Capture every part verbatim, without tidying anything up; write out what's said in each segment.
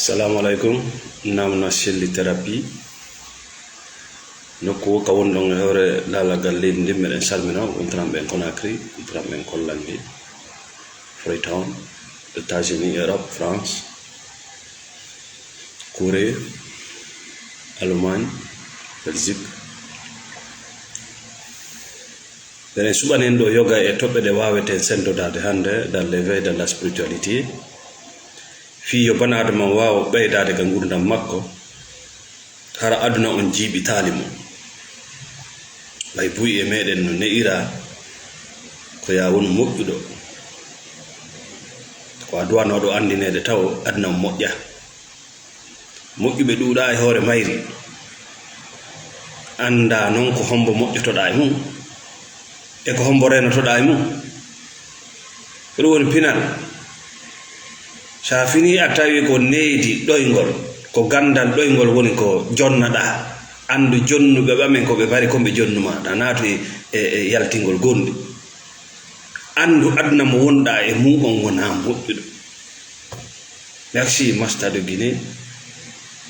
Assalamu alaikum. Namna Shelly Therapy. Nokku wo ka wonɗon e hoore laalagal leydi ndin, meɗen salmina on, ultranɓe en Conakry, ultranɓe en Hollande, Freetown, États-Unis, Europe, France, Corée, Allemagne, Belgique. Meɗen suɓanen ɗo yoga e toɓɓe ɗe waaweten sendodaade hannde dans l'éveil, dans la spiritualité. Fii yo bana Adama waawo ɓeydaade ka ngurndan makko, hara aduna on jiiɓitaali mo. Ɓay buy e meɗen no ne'ira ko yaa wonu moƴƴuɗo. Ko a duwanooɗo anndineede taw aduna on moƴƴa. Moƴƴuɓe ɗuuɗaa e hoore mayri. Anndaa non ko hombo moƴƴotoɗaa e mum, e ko hombo reenotoɗaa e mum. Ko ɗum woni pinal. So a finii, a tawi ko neydi ɗoyngol, ko ganndal ɗoyngol woni ko jonnaɗaa. Anndu jonnuɓe ɓamen ko ɓe mbari kon ɓe jonnu maa. A naatu e, e, e yaltingol gonɗi. Anndu aduna mo wonɗaa e mum on wonaa moƴƴuɗo. Merci, Master de Guinée,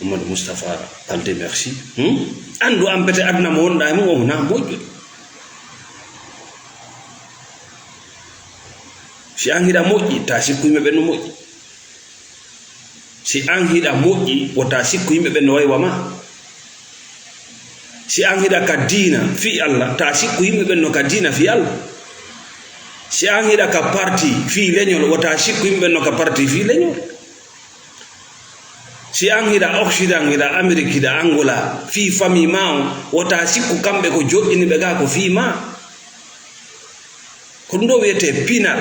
Mamadou Moustapha Baldé, merci. Hmm? Anndu ampete aduna mo wonɗaa e mum on wonaa moƴƴuɗo. Si an hiɗa moƴƴi, ta sikku yimɓe ɓen no moƴƴi. Si an hiɗa moƴƴi, wota sikku yimɓe ɓen no waywa ma. Si an hiɗa ka diina fii Allah, ta sikku yimɓe ɓen no ka diina fii Allah. Si an hiɗa ka parti fii leñol, wota sikku yimɓe ɓen no ka parti fii leñol. Si an hiɗa Occident, hiɗa Amérique, hiɗa Angola, fii famille ma on, wota sikku kamɓe ko joɗɗini ɓe ga ko fii ma. Ko ɗum ɗo wiyetee pinal.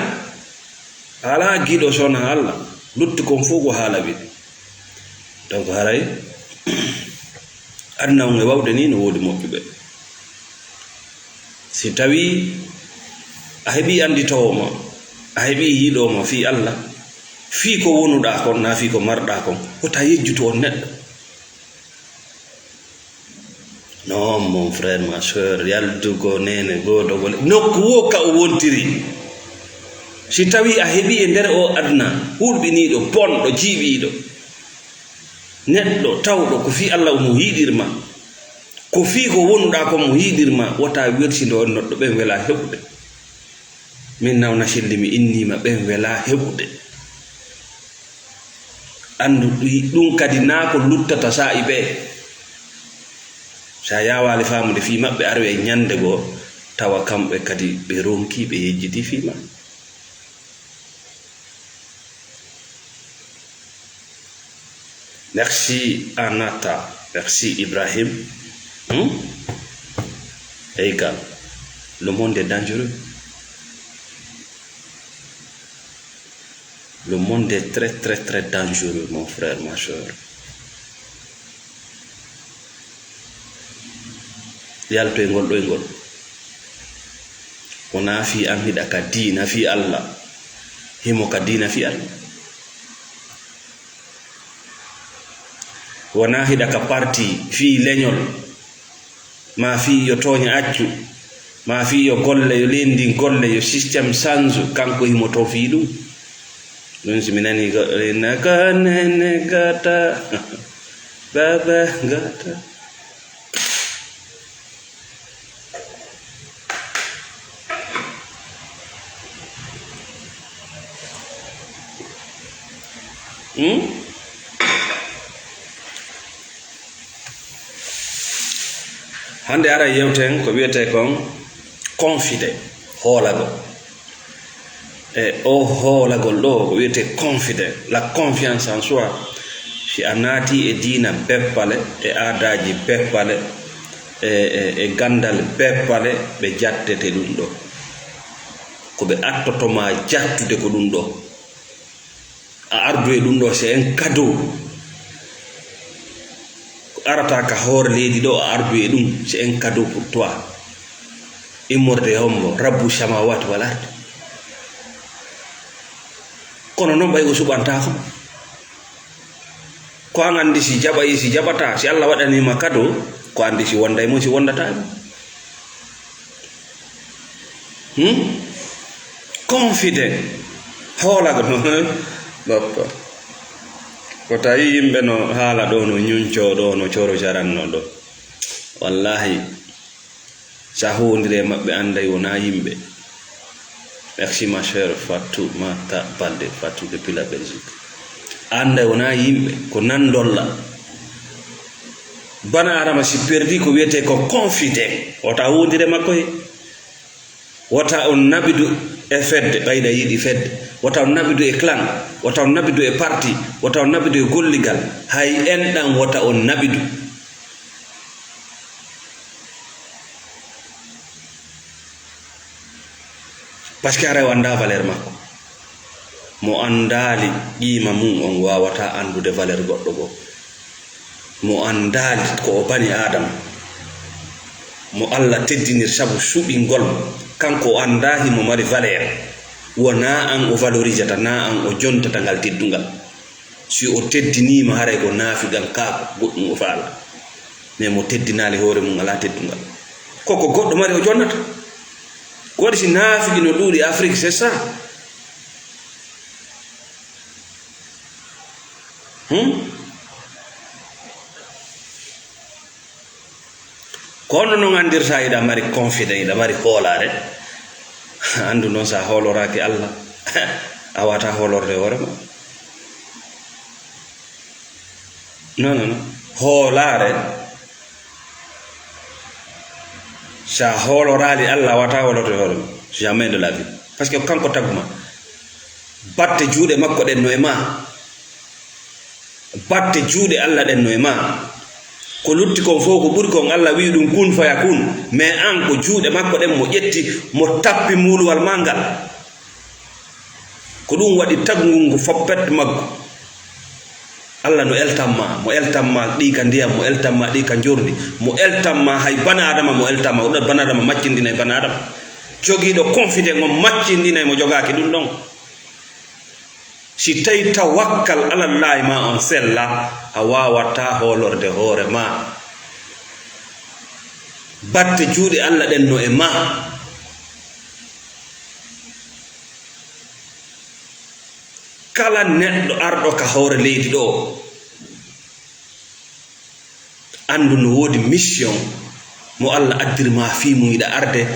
Alaa giɗo sona Allah, lutti kon fof ko haala wiɗi. Donc haray, aduna on e wawde ni no woodi moƴƴuɓe. Si tawi a heɓi annditoowo ma, a heɓi yiɗo ma fii Allah, fii ko wonuɗaa kon, naa fii ko marɗaa kon, wota yejjutu on neɗɗo. Non, mon frère, ma sœur, yaldugo neene goodogol nokku wo ka o wontiri. Si tawi a heɓi e nder o aduna hulɓiniiɗo, bonɗo, jiiɓiiɗo, neɗɗo tawɗo ko fii Allah mo yiɗirma, ko fii ko wonuɗaa kon mo yiɗirma, wota welsindo on neɗɗo, ɓen wela heɓude. Min nawna selli mi inniima ɓen welaa heɓude. Anndu ɗi-, ɗum kadi naa ko luttata saa'i ɓe. So a yaawaali faamude fii maɓɓe, aroyay ñannde goo, tawa kamɓe kadi ɓe ronkii, ɓe yejjitii fii ma. Merci Anata, merci Ibrahim. Hmm? Egal. Le monde est dangereux. Le monde est très, très, très dangereux, mon frère, ma sœur. Yaltoy ngol ɗoyngol. Wonaa fii an hiɗa ka diina fii Allah. Himo ka diina fii Allah. Wonaa hiɗa ka parti fii leñol, maa fii yo tooña accu, maa fii yo golle, yo leydi ndin golle, yo système sanju, kanko himo to fii ɗum. Ɗum si mi nani goɗɗo inna ko nene gata, baba gata. Hmm? Hannde ara yewten ko wiyetee kon confident, hoolagol. E o hoolagol ɗo ko wiyetee confident, la confiance en soi. Si a naati e diina beppale, e aadaaji beppale, e, e, e ganndal beppale, ɓe jattete ɗum ɗo. Ko ɓe attoto ma jattude ko ɗum ɗo. A ardu e ɗum ɗo, c'est un cadeau. Ko arata ka hoore leydi ɗo, a ardu e ɗum, c'est un cadeau pour toi. Immorde e hombo, Rabbu samawati wal ardi. Kono noon ɓay o suɓantaako. Ko an anndi si jaɓay, si jaɓataa, si Allah waɗanii ma cadeau, ko anndi si wonday mo, si wondataa mo. Hmm? Confident. Hoolago. Bappa. Ko tawi yimɓe no haala ɗo, no ñuncoo ɗo, no coro jaranno ɗo. Wallahi, sa hondire maɓɓe, anday wona yimɓe. Merci ma chère Fatou Mata Balde, Fatou depuis la Belgique. Anday wona yimɓe, ko nan dolla. Bana Adama si perdi ko wiyete ko confident. Wota hondire makko he. Wota on naɓidu e fedde, ɓayda yiɗi fedde. Wota on naɓidu e clan. Wota on naɓidu e parti. Wota on naɓidu e golligal. Hay enɗan wota on naɓidu. Parce que haray o anndaa valeur makko. Mo anndaali qiima mum, on waawata anndude valeur goɗɗo goo. Mo anndaali ko o bani Aadama, mo Alla teddinir sabu suɓingol mo, kanko o anndaa himo mari valeur. Wonaa an o valorisata, naa an o jontata ngal teddungal. Si o teddiniima, haray ko naafiqan kaako, goɗɗum o faala. Mais mo teddinaali hoore mum, alaa teddungal. Ko ko goɗɗo mari o jonnata. Ko waɗi si naafiqi no ɗuuɗi Afrique, c'est ça. Hmm? Ko honno non anndirta hiɗa mari confident, hiɗa mari hoolaare? Anndu non, sa hooloraaki Alla, a waawata hoolorde hoore ma. Non, non, non. Hoolaare, sa hooloraali Alla, a waawata hoolorde hoore ma. Jamais de la vie. Parce que kanko taguma. Batte juuɗe makko ɗen no e ma. Batte juuɗe Alla ɗen no e ma. Ko lutti kon fof, ko ɓuri kon, Alla wi'i ɗum kun faya kun. Mais an, ko juuɗe makko ɗen mo ƴetti, mo tappi muuluwal ma ngal. Ko ɗum waɗi tagu ngun ko foppet maggu. Alla no eltan ma, mo eltan ma ɗi ka ndiyam, mo eltan ma ɗi ka njordi, mo eltan ma hay bana Adama, mo eltan ma. Ko ɗon bana Adama maccindinay bana Adama. Jogiiɗo confident on maccindinay mo jogaaki ɗum ɗon. Si tawi tawakkal alallahi ma on sella, a waawata hoolorde hoore ma. Batte juuɗe Alla ɗen no e ma. Kala neɗɗo arɗo ka hoore leydi ɗo, anndu no woodi mission mo Alla addiri ma fii mum, hiɗa arde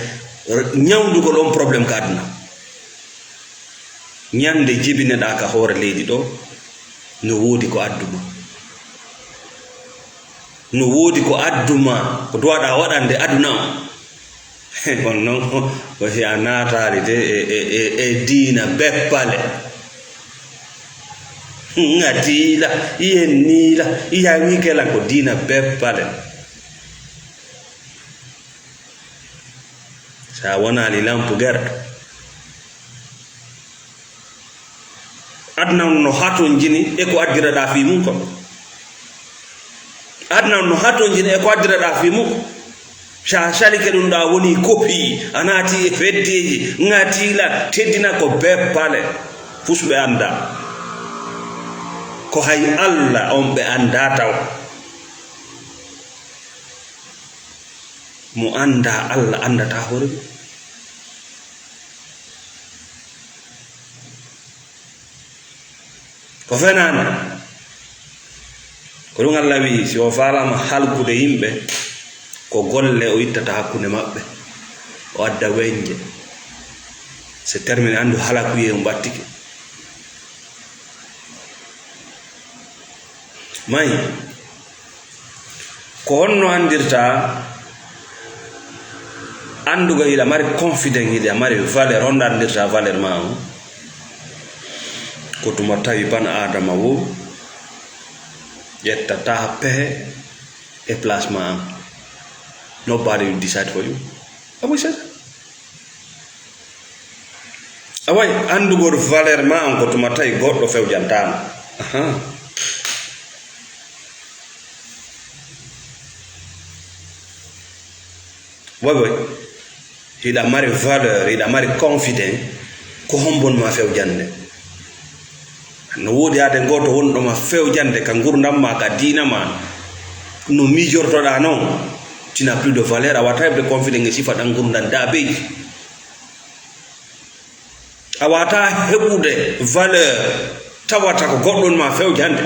ñawndugol on problème ka aduna. Ñande jibineɗaa ka hoore leydi ɗo, no woodi ko addu ma. No woodi ko addu ma, ko duwaɗaa waɗande aduna on. Kono non, ko si a naataali de e, e, e, e diina beppale. Ŋatiila, yenniila, yawi kela ko diina beppale. Sa wonaali lampu gerɗo. Aduna on no hatonjini e ko addiraɗaa fii mum kon. Aduna on no hatonjini e ko addiraɗaa fii mum. Sa salike ɗum ɗa woni kopi, a naati e feddeeji, ŋatiila, teddina ko beppale. Fusɓe anndaa. Ko hay Alla on ɓe anndaa taw. Mo anndaa Alla anndata hoore mum. Ko fenaande. Ko ɗum Alla wi'i, si o faalaama halkude yimɓe, ko golle o ittata hakkunde maɓɓe, o adda weñje. C'est terminé, anndu halakuyee on ɓattike. Mayi. Ko honno anndirta anndugo hiɗa mari confident, hiɗa mari valeur, honno anndirta valeur ma on? Ko tuma tawi ban Adama wo ƴettata pehe e place ma an. Nobody will decide for you. Amoy sesa. Away, anndugol valeur ma on ko tuma tawi goɗɗo fewjantaama. Aha. Way, way. Hiɗa mari valeur, hiɗa mari confident, ko hombon ma fewjande? No woodi haade gooto wonɗo ma fewjande ka ngurdam ma, ka diina ma, no miijortoɗaa non, tu n'as plus de valeur, a waawata heɓde confident e sifa ɗan ngurdam daabeeji. A waawata heɓude valeur tawata ko goɗɗo on ma fewjande.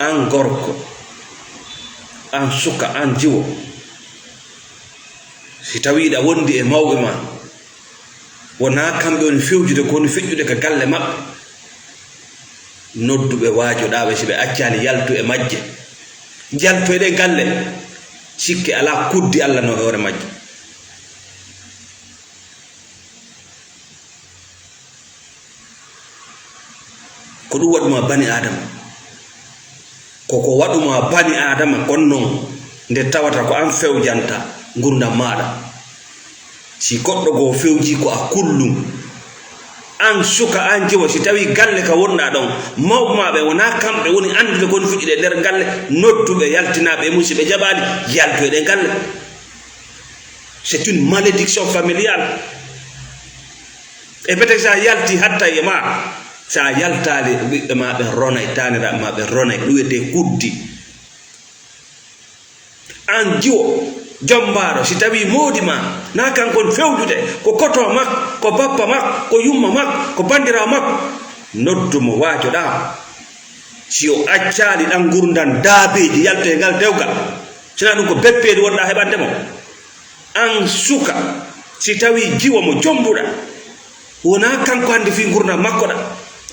Aan gorko, aan suka, aan jiwo, si tawii hiɗa wondi e mawɓe ma, wonaa kamɓe woni fewjude, ko woni feƴƴude ka galle maɓɓe. Noddu ɓe, waajoɗaa ɓe, si ɓe accaali, yaltu e majje. Yaltu e ɗee galle. Sikke alaa, kuddi Alla no e hoore majje. Ko ɗum waɗuma bani Aadama. Ko ko waɗuma bani Aadama kon non, nde tawata ko an fewjanta ngurdam maaɗa. Si goɗɗo goo fewji, ko a kullum. An suka, an jiwo, si tawi galle ka wonɗa ɗon, mawɓe ma ɓe wonaa kamɓe woni anndude kon fuɗɗude e nder galle, noddu ɓe, yaltinaa ɓe, mun si ɓe jaɓaali, yaltu e ɗen galle. C'est une malédiction familiale. E bete sa yalti hatta e ma, sa yaltaali, ɓiɓɓe ma ɓe ronay, taaniraaɓe ma ɓe ronay, ɗum wiyetee kuddi. An jiwo, jommbaaɗo, si tawii moodi ma, na kankon fewjude, ko koto mak, ko bappa mak, ko yumma mak, ko banndiraawo mak, noddu mo, waajoɗaa. Si o accaali ɗan ngurndan daabeeji, yaltu e ngal dewgal, sinaa ɗum ko beppeeli wonɗaa heɓande mo. An suka, si tawii jiwo mo jommbuɗaa, wonaa kanko hannde fii ngurndan makko ɗan,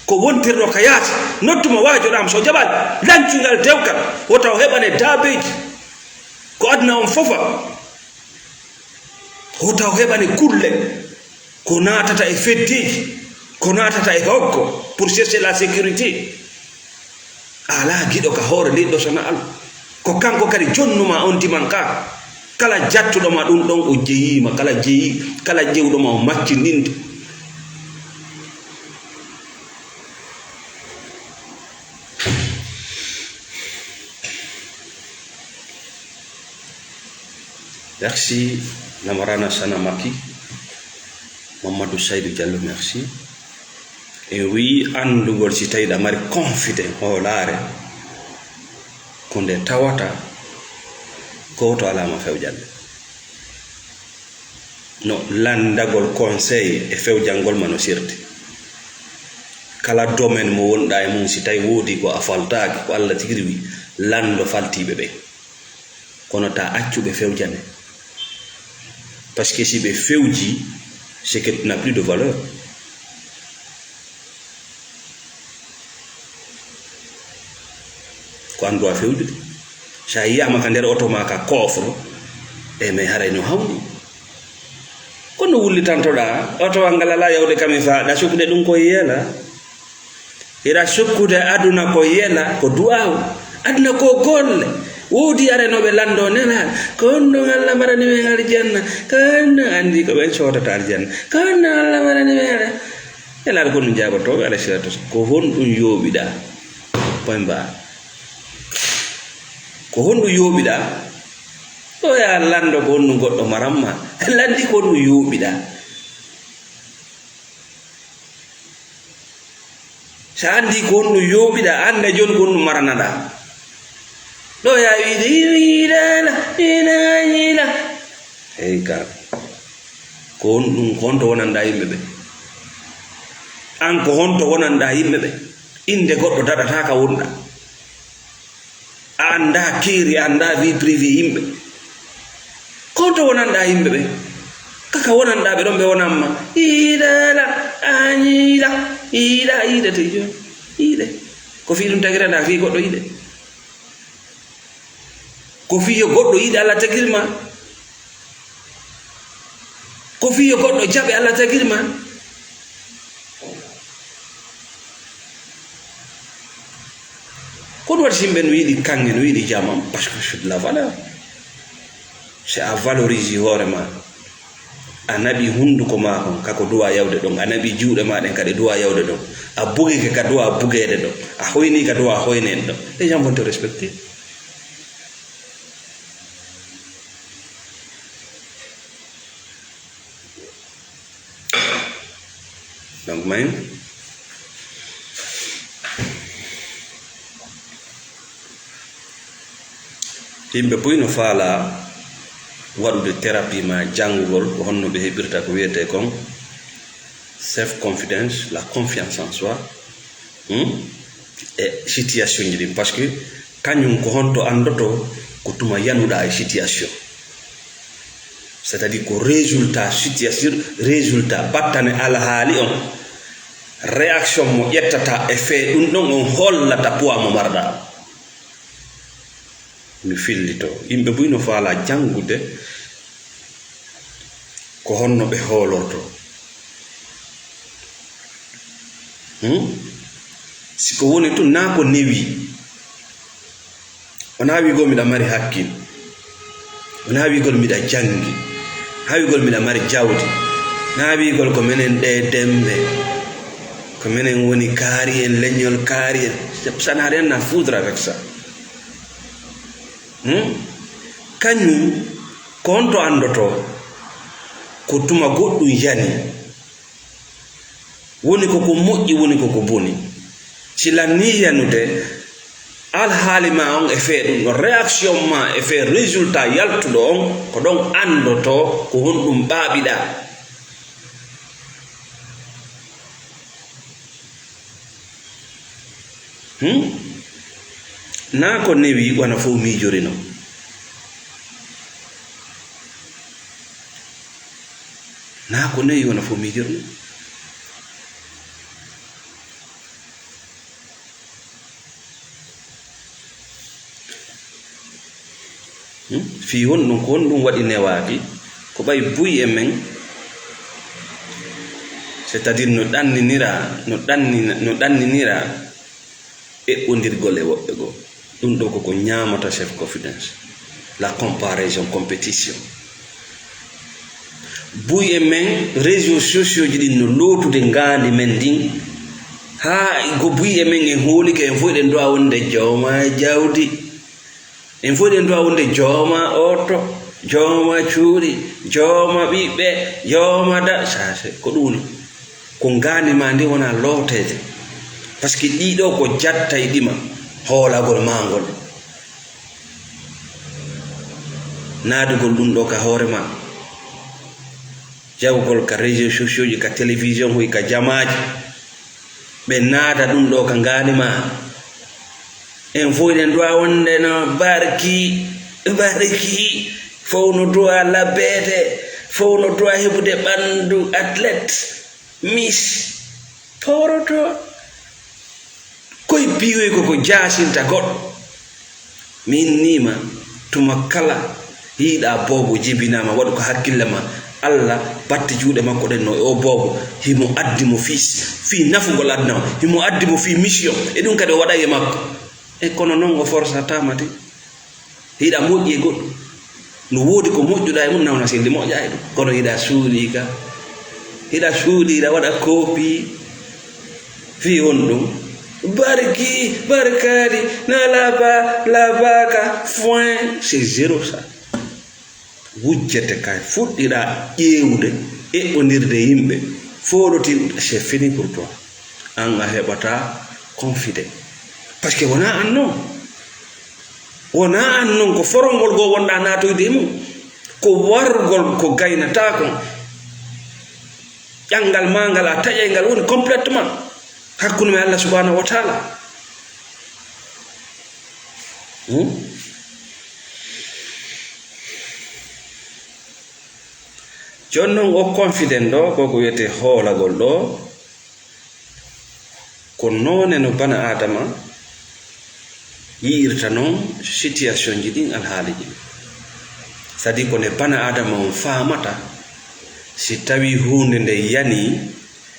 ko wontirɗo ka yaasi, noddu mo, waajoɗaa mo, so jaɓaali, lancu ngal dewgal, wota o heɓane daabeeji, ko aduna on fofa, wota o heɓane kulle, ko naatata e feddeeji, ko naatata e hoggo pour chercher la sécurité. A alaa giɗo ka hoore leydi ɗoo so wonaa Alla. Ko kanko kadi jonnuma on diman ka. Kala jattuɗo ma ɗum ɗon o jeyiima, kala jeyi, kala ƴewɗo ma o maccindinte. Merci, Lamarana Sana Maki, Mamadou Saïdou Diallo, merci. En wii anndugol si tawi ɗa mari confident hoolaare, ko nde tawata gooto alaa ma fewjande. No lanndagol conseil e fewjangol ma no sirti. Kala domaine mo wonɗa e mum, si tawi woodi ko a faltaaki, ko Alla tigi wi, lanndo faltiiɓe ɓe. Kono ta accu ɓe fewjane. Parce que si ɓe fewji, c'est que tu n'as plus de valeur. Ko an ɗo a fewjude. Sa yiyama ka nder oto ma ka coffre, e mais haray no hawni. Kono wullitantoɗa, oto wa ngal ala yawde kami fa, ɗa sukkude ɗum ko yela. Hiɗa sukkude aduna ko yela, ko du'aaw. Aduna ko golle. Woodi arenoɓe lando nela, ko honɗum Allah marani men aljanna? Ko honɗum andi ko ɓen sodata aljanna? Ko honɗum Allah marani men ala? Elaɗo ko ɗum jaabotoɓe alayhi salatu wasalam. Ko honɗum yooɓiɗa? Point barre. Ko honɗum yooɓiɗa? Ɗo ya lando ko honɗum goɗɗo maramma. Landi ko honɗum yooɓiɗa? Sa andi ko honɗum yooɓiɗa, anda joni ko honɗum maranaɗa. Ɗo ya wiide, yiɗala, yiɗala. Hey ka. Ko honɗum, ko honto wonanɗa yimɓe ɓe? An ko honto wonanɗa yimɓe ɓe? Inde goɗɗo daɗata ka wonɗa. A anndaa keeri, a anndaa vie privée yimɓe. Ko honto wonanɗaa yimɓe ɓe? Kaka wonanɗaa ɓe ɗon ɓe wonanma. Iiɗa la, a yiiɗa, iiɗa, iiɗa te jooni. Iiɗe. Ko fii ɗum tagiraɗaa fii goɗɗo yiɗe. Ko fii yo goɗɗo yiɗe Alla tagirma. Ko fii yo goɗɗo jaɓe Alla tagirma. Ko ɗum waɗi si yimɓe no yiɗi kaŋŋe, no yiɗi jamam, parce que c'est de la valeur. Si a valorise hoore ma, a naɓi hunduko ma kon, kako duwa yawde ɗon, a naɓi juuɗe ma ɗen kadi duwa yawde ɗon, a bugike ka duwa bugeede ɗon, a hoyni ka duwa hoyneede ɗon, les gens vont te respecter. Donc, may yimɓe buy no faala waɗude thérapie ma janngugol ko honno ɓe heɓirta ko wiyetee kon self confidence, la confiance en soi, hmm? E situation ji ɗin, parce que Kañum ko honto anndoto? Ko tuma yanuɗaa e situation. C'est-à-dire ko résultat situation, résultat battane alhaali on, réaction mo ƴettata e fee ɗum ɗon on hollata poids mo marɗaa. Mi fillito. Yimɓe buy no faala janngude ko honno ɓe hoolorto. Hmm? Si ko woni tun, naa ko newi. Wonaa wiigol miɗa mari hakkil. Wonaa wiigol miɗa janngi. Wonaa wiigol miɗa mari jawdi. Wonaa wiigol ko menen ɗee dembe. Ko menen woni kaari en, leñol kaari en. Ça n'a rien à foutre avec ça. Hmm? Kañum, ko honto anndotoo? Ko tuma goɗɗum yani. Woni ko ko moƴƴi, woni ko ko boni. Si lannii yanude, alhaali ma on e fee ɗum ɗon, réaction ma e fee résultat yaltuɗo on, ko ɗon anndotoo ko honɗum ɓaaɓiɗaa. Hmm? Naa ko newi wona fof miijorino. Naa ko newi wona fof miijorino. Hmm? Fii honɗum, ko honɗum waɗi newaaki? Ko ɓay buy e men, c'est-à-dire no ɗanniniraa, no ɗannina-, no ɗanniniraa eɓɓondirgol e woɓɓe goo. Ɗum ɗoo ko ko ñaamata self confidence, la comparaison, compétition. Buy e men, réseaux sociaux ji ɗin no lootude ngaandi men ndin. Haa ko buy e men en hoolike, en fof eɗen duwa wonde jooma jawdi. En fof eɗen duwa wonde jooma oto, jooma cuuɗi, jooma ɓiɓɓe, jooma da-, ça, c'est ko ɗum woni. Ko ngaandi ma ndi wona looteede. Parce que ɗii ɗoo ko jattayɗi ma, hoolagol ma ngol. Naadugol ɗum ɗoo ka hoore ma. Jawgol ka réseaux sociaux ji, ka télévision hoy, ka jamaaji. Ɓe naada ɗum ɗoo ka ngaandi ma. En fof eɗen duwa wonde no barki, barki. Fof no duwa labbeede, fof no duwa heɓude ɓanndu athlète. Miss, toroto. Koy piiwoy ko ko jaasinta goɗɗo. Mi inniima, tuma kala yiiɗaa boobo jibinaama, waɗu ko hakkille ma. Alla batti juuɗe makko ɗen no e o boobo. Himo addi mo fii, fii nafugol aduna o. Himo addi mo fii mission. E ɗum kadi o waɗay e makko. E kono non o forsataa ma de. Hiɗa moƴƴi e goɗɗo. No woodi ko moƴƴuɗaa e mum, nawna selli moƴƴaa e ɗum. Kono hiɗa suuɗii ka. Hiɗa suuɗii, hiɗa waɗa koopii. Fii honɗum? Barki, barkaali, na laaba, laabaaka, foin, c'est zéro ça. Wujjete kay, fuɗɗiɗaa ƴeewude, eɓɓondirde yimɓe, fooɗotirɗe, c'est fini pour toi. An a heɓataa confident. Parce que wonaa an non. Wonaa an non, ko forongol goo wonɗaa naatoyde e mum. Ko wargol ko gaynataa kon. Ƴanngal maa ngal a taƴay ngal woni complètement hakkunde men Allah subhanahu wa taala. Hmm? Jooni non o confident ɗoo, ko ko wiyetee hoolagol ɗoo, ko noone no bana Aadama yi'irta non situation ji ɗin, alhaali ji ɗin. C'est-à-dire ko nde bana Aadama on faamata, si tawii huunde nde yanii,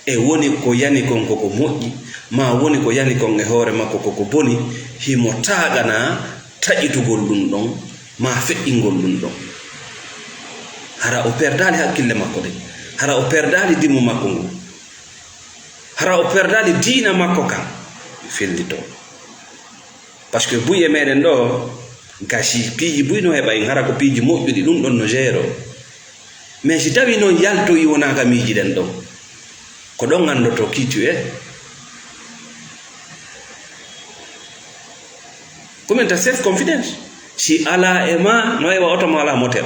e woni ko yani kon ko ko moƴƴi, maa woni ko yani kon e hoore makko ko ko boni, himo taaganaa taƴitugol ɗum ɗon, maa feƴƴingol ɗum ɗon. Hara o perdaali hakkille makko ɗen, hara o perdaali dimmu makko ngun, hara o perdaali diina makko kan, fellito. Parce que buy e meɗen ɗo, gasi piiji buy no heɓa en, hara ko piiji moƴƴuɗi, ɗum ɗon no géro. Mais si tawi noon yaltoyi wonaa ka miijiɗen ɗon, ko ɗon anndoto qui tu es. Ko min ta self confidence. Si alaa e ma, no heɓa oto mo alaa moteur.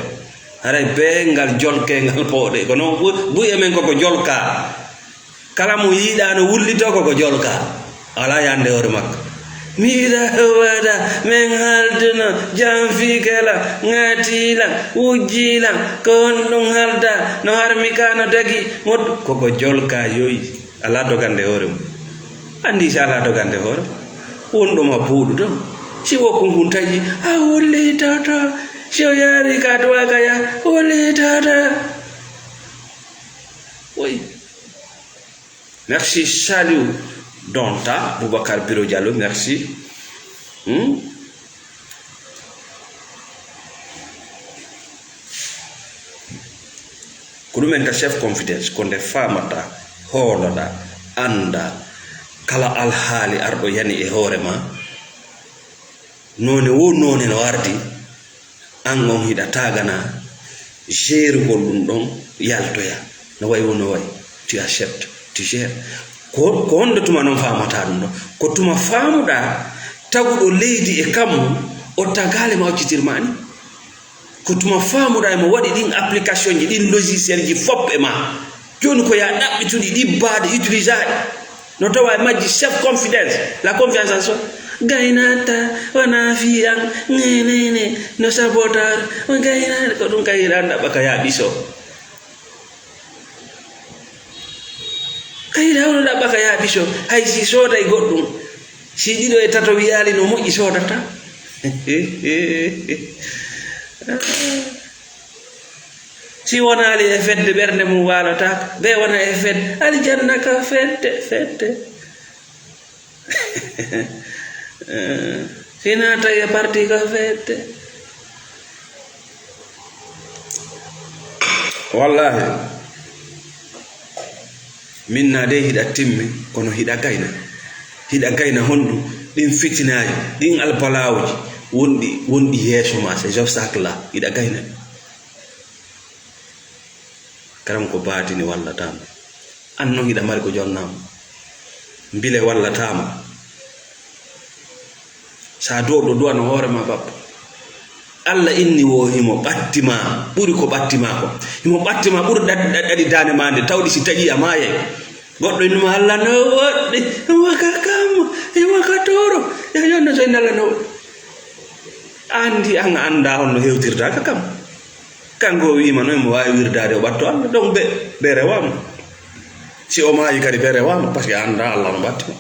Haray bee ngal jolke ngal pooɗe. Kono bu-, buy e men koko jolka. Kala mo yiiɗaa no wullitoo koko jolka. Alaa yaande hoore makko. Mi yiɗa waɗa, min halduno, jam fii kala, ŋaatiilan, wujjiilan, ko honɗun halda, no harmi ka no dagi, moɗ-, koko jolka yoyi, alaa dogande hoore mum. Anndi si alaa dogande hoore, wonɗo ma buuɗu ɗon. Si wokkun kun taƴi, a wullitata, si o yaari ka duwaka ya, wullitata. Woy. Merci, salut. Donta, Boubacar Biro Diallo, merci. Hmm? Ko ɗum en ka chef confidence, ko nde faamata, hooloɗa, annda, kala alhaali arɗo yani e hoore ma, noone wo noone no ardi, an on hiɗa taagana, jeerugol ɗum ɗon yaltoya. No way wo no way, tu acceptes, tu gères. Ko, ko honɗo tuma non faamata ɗum ɗon? Ko tuma faamuɗa taguɗo leydi e kammu, o tagaali ma o citirma ni. Ko tuma faamuɗa emo waɗi ɗin application ji, ɗin logiciel ji fof e ma. Jooni ko ya ɗaɓɓituɗi, ɗibbaade, utilisaaɗi. No tawa e majji chef confidence, la confiance en soi. Gaynata, wona fiyan, ne, ne, ne, no saboteur, o gaynata, ko ɗum kay hiɗa ɗaɓɓa ka ya ɓiso. Kay hiɗa hawno ɗaɓɓa ka ya ɓiso, hay si sooday goɗɗum. Si ɗiɗo e tato wiyaali no moƴƴi soodata. Si wonaali e fedde, ɓernde mum waalataako. Ɓe wona e fedde. Aljanna ka fedde, fedde. Si naata e parti ka fedde. Wallahi. Min na dey hiɗa timmi, kono hiɗa gayna. Hiɗa gayna honɗum? Ɗin fitinaaji, ɗin albalawuji wonɗi, wonɗi yeeso ma, ces obstacles là, hiɗa gayna. Karam ko baatini wallataama. An non hiɗa mari ko jonnaama. Mbile wallataama. Sa duwɗo duwano hoore ma bappa. Allah inni wo himo ɓatti ma, ɓuri ko ɓatti ma ko. Himo ɓatti ma ɓuri ɗaɗi, ɗaɗi, ɗaɗi daande ma nde, tawɗi si taƴi a maayay. Goɗɗo innuma Allah no woɗɗi, waka kam, waka toro. Ya yonno so inna Allah no woɗɗi. Andi an annda honno hewtirta ka kam. Kanko o wiima no mo waawi wirdaade o ɓatto Allah. Donc ɓe, ɓe rewaama. Si o maayi kadi ɓe rewaama, parce que annda Allah no ɓatti ma.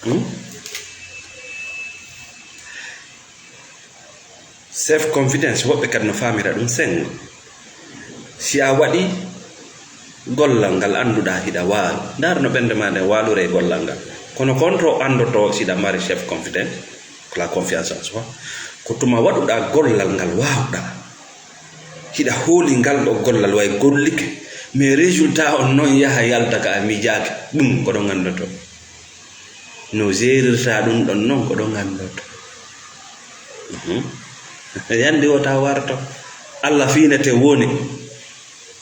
Hmm? Self confidence, woɓɓe kadi no faamira ɗum senngo. Si a waɗi gollal ngal annduɗaa hiɗa waawi, ndaar no ɓernde ma nden waalure e gollal ngal. Kono kon to anndotoo siɗa mari self confidence, ko la confiance en soi, ko tuma waɗuɗaa gollal ngal waawɗaa. Hiɗa hooli ngal ɗo gollal way gollike, mais résultat on non yaha yalta ka a miijaaki, ɗum ko ɗon anndotoo. No jeerirta ɗum ɗon non ko ɗon anndotoo. Mhm. Yandi wota warto. Allah fiinete woni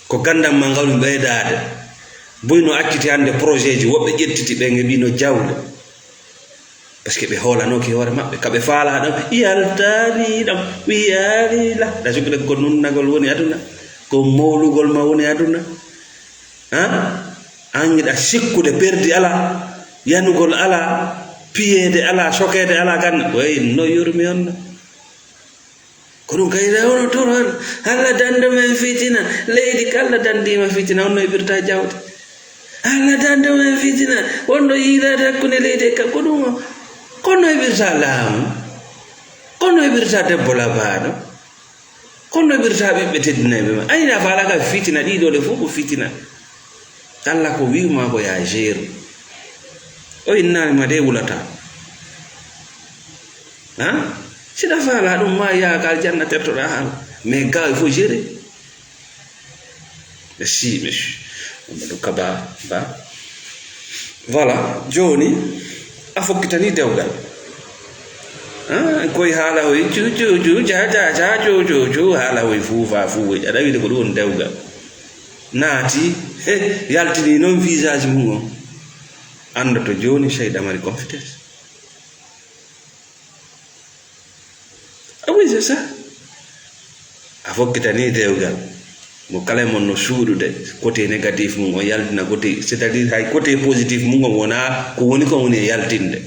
ko ganndam ma ngal ɓeydaade. Buy no acciti hannde projet ji, woɓɓe ƴettiti ɓe ngeɓi no jawle. Parce que ɓe hoolanooki hoore maɓɓe, ka ɓe faalaa ɗon, yaltaani ɗon, wiyaali la. Da sukkude ko nunnagol woni aduna, ko mowlugol ma woni aduna. Ha? An hiɗa sikkude perdi alaa, yanugol alaa, piyeede alaa, sokeede alaa kan, way no yurmi on no. Ko ɗum kay rewno toon, Allah danndo men fitina, leydi kala danndiima fitina, on no heɓirta jawdi. Allah danndo men fitina, wonɗo yiilaade hakkunde leydi e ka, ko ɗum o. Kono heɓirta laamu, kono heɓirta debbo labaaɗo, kono heɓirta ɓiɓɓe teddinayɓe ma. Ayna faala ka fitina, ɗii ɗoo le fof ko fitina. Allah ko wi'uma ko yaa jeeru. O innaali ma de wulata. Ha? Siɗa faala ɗum ma yaa ka aljanna tertoɗa haala. Mais gars, il faut gérer. Merci, monsieur. Mamadou Kaba, ba. Voilà, jooni a fokkitani dewgal. Ah, koy haala hoy cu, cu, cu, ca, ca, ca, cu, cu, cu, haala hoy fuu, fa fuu, hoy. Aɗa wiide ko ɗum woni dewgal. Naati, he, yaltini noon visage mum on. Anndoto jooni seyɗa mari confidence. Ah oui, c'est ça. A fokkitanii dewgal. Mo kala e mon no suuɗude côté négatif mum, o yaltina côté, c'est-à-dire hay côté positif mum on wonaa ko woni kon woni e yaltinde.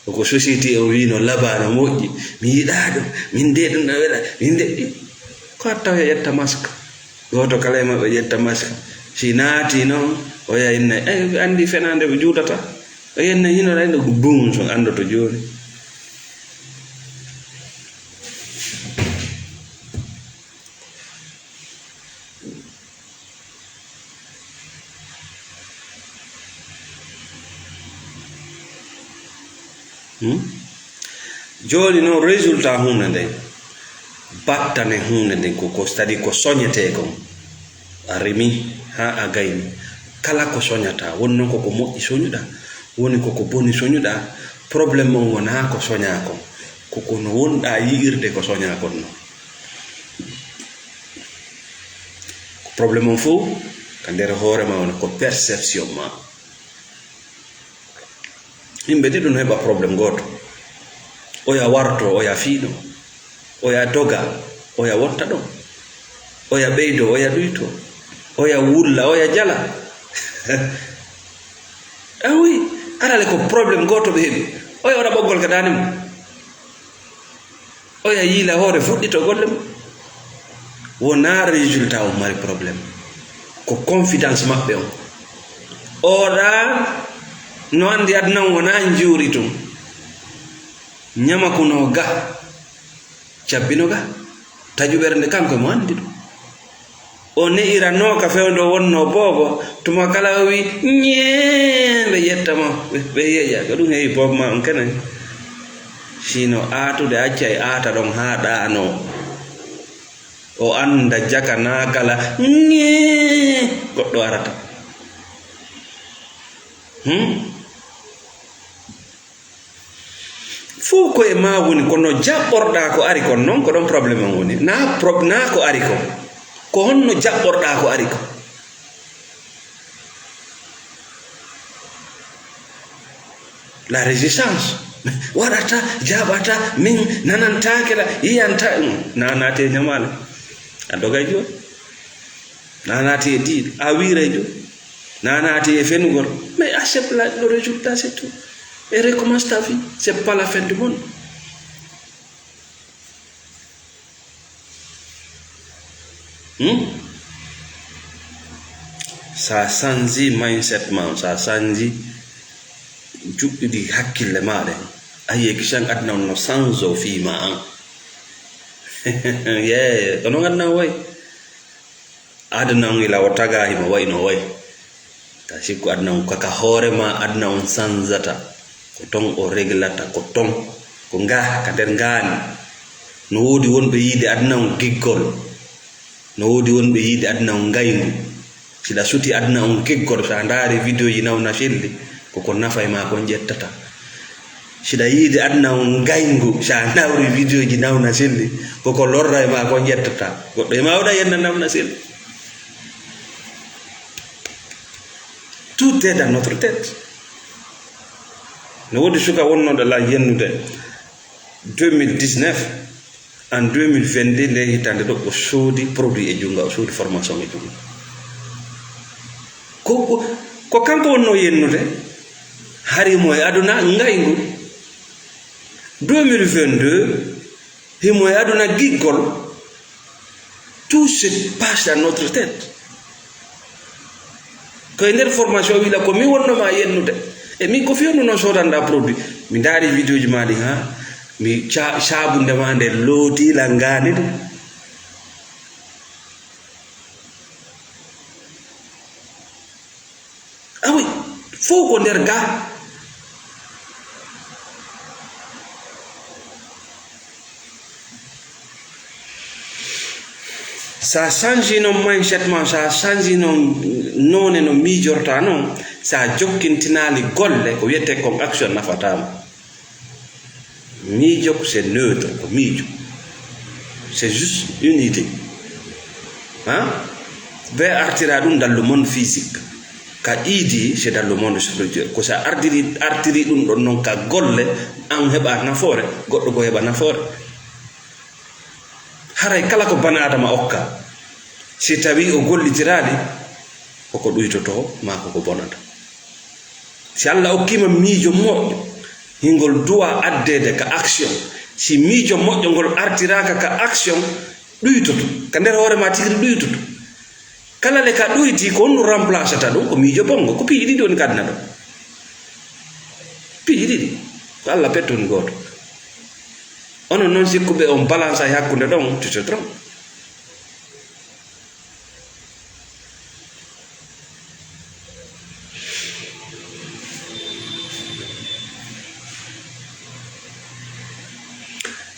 Ko société o wii no labaa, no moƴƴi, mi yiɗaa ɗum, min de ɗum no wela, min de. Ko hatta o ƴetta masque. Gooto kala e maɓɓe ƴetta masque. Si naati noon, o yaha inna, eh, ɓe anndi fenaande ɓe juutata. O yenna hino ɗay ɗo buum so anndoto jooni. Hmm? Jooni noon, résultat huunde nden, battane huunde nden, ko, ko, c'est-à-dire ko soñetee kon. A remi haa a gayni. Kala ko soñataa, woni noon koko moƴƴi soñuɗaa, woni koko boni soñuɗaa, problème on wonaa ko soñaa kon, ko kono wonɗaa yi'irde ko soñaa kon non. Ko problème on fof ka nder hoore ma woni ko perception ma. Yimɓe ɗiɗo no heɓa problème gooto. Oya warto, oya fiino, oya doga, oya wonta ɗon. Oya ɓeydo, oya ɗuyto, oya wulla, oya jala. Ah oui, alale ko problème gooto ɓe heɓi. Oya waɗa ɓoggol ka daande mum. Oya yiila hoore fuɗɗito golle mum. Wonaa résultat on mari problème. Ko confidence maɓɓe on. Oɗa no anndi aduna on wonaa njuuri tun. Ñama kuno ga, cabbino ga. Taƴuɓere nde kanko mo anndi ɗum. O ne'iranoo ka fewndo wonnoo boobo, tuma kala o wi, "Ñee!" Ɓe ƴetta mo, ɓe, ɓe yeeƴa. Ko ɗum heewi boobo ma on kene. Sino aatude, accay aata ɗon haa ɗaanoo. O annda jaka naa kala, "Ñee!" Goɗɗo arata. Hmm? Fof ko e maa woni, kono jaɓɓorɗaa ko ari kon noon, ko ɗoon problème on woni. Naa prob-, naa ko ari kon. Ko honno jaɓɓorɗaa ko ari kon? La résistance. Waɗata, jaɓata, min nanantaake la, yiyanta, mm, na naate e ñamaale. A dogay jooni. Na naati e diiɗe, a wiiray jooni. Na naati e fenugol. Mais accepte la, le résultat, c'est tout. Et recommence ta vie. C'est pas la fin du monde. Hmm? Sa sanji mindset ma, sa sanji juɓɓiɗi hakkille ma ɗen, a yi'e kisan aduna on no sanjo fii ma an. Yee, ko non aduna on wayi. Aduna on ila o tagaa himo wayi no wayi. Ta sikku aduna on kaka hoore ma, aduna on sanjata. Ko ton o reglata, ko ton. Ko nga, ka nder ngaani. No woodi wonɓe yiide aduna on giggol. No woodi wonɓe yiide aduna on ngayngu. Siɗa suti aduna on giggol, sa ndaari vidéo ji nawna selli, koko nafa e ma kon ƴettata. Siɗa yiide aduna on ngayngu, sa nawri vidéo ji nawna selli, koko lorra e ma kon ƴettata. Goɗɗo e ma waɗa yenna nawna selli. Tout est dans notre tête. No woodi suka wonnooɗo la yennude deux mille dix-neuf, en deux mille vingt-deux, nde hitaande ɗo, o soodi produit e junngo, o soodi formation e junngo. Ko, ko, ko kanko wonnoo yennude, hari mo e aduna ngayngu. Deux mille vingt-deux, himo e aduna giggol. Tout se passe dans notre tête. Ko e nder formation, wiila ko mi wonnoma yennude. E min ko fewndo noon sodanɗa produit. Mi ndaari vidéo ji ma ɗin, ha. Mi ca-, sabunde ma nde looti la ngaani ɗum. Ah oui, fof ko nder ga. Sa change noon mindset ma, sa change noon noone no miijorta noon, sa jokkintinaali golle, ko wiyetee kon action nafataama. Miijo ko c'est neutre, ko miijo. C'est juste une idée. Hein? Be artira ɗum dans le monde physique. Ka iidi, c'est dans le monde spirituel. Ko sa ardiri, artiri ɗum ɗon noon ka golle, an heɓa nafoore, goɗɗo ko heɓa nafoore. Haray kala ko bana Adama okka, si tawi o gollitiraali, koko ɗuytotoo maa koko bonata. Si Alla okkiima miijo moƴƴo, hingol duwa addeede ka action. Si miijo moƴƴo ngol artiraaka ka action, ɗuytoto. Ka nder hoore maa tigi ɗuytoto. Kala le ka ɗuyti ko honɗum remplacata ɗum? Ko miijo bonngo. Ko piiji ɗiɗi woni ka aduna ɗo. Piiji ɗiɗi. Ko Alla petto woni gooto. Onon noon sikkuɓe on balance e hakkunde ɗon, tu te trompes.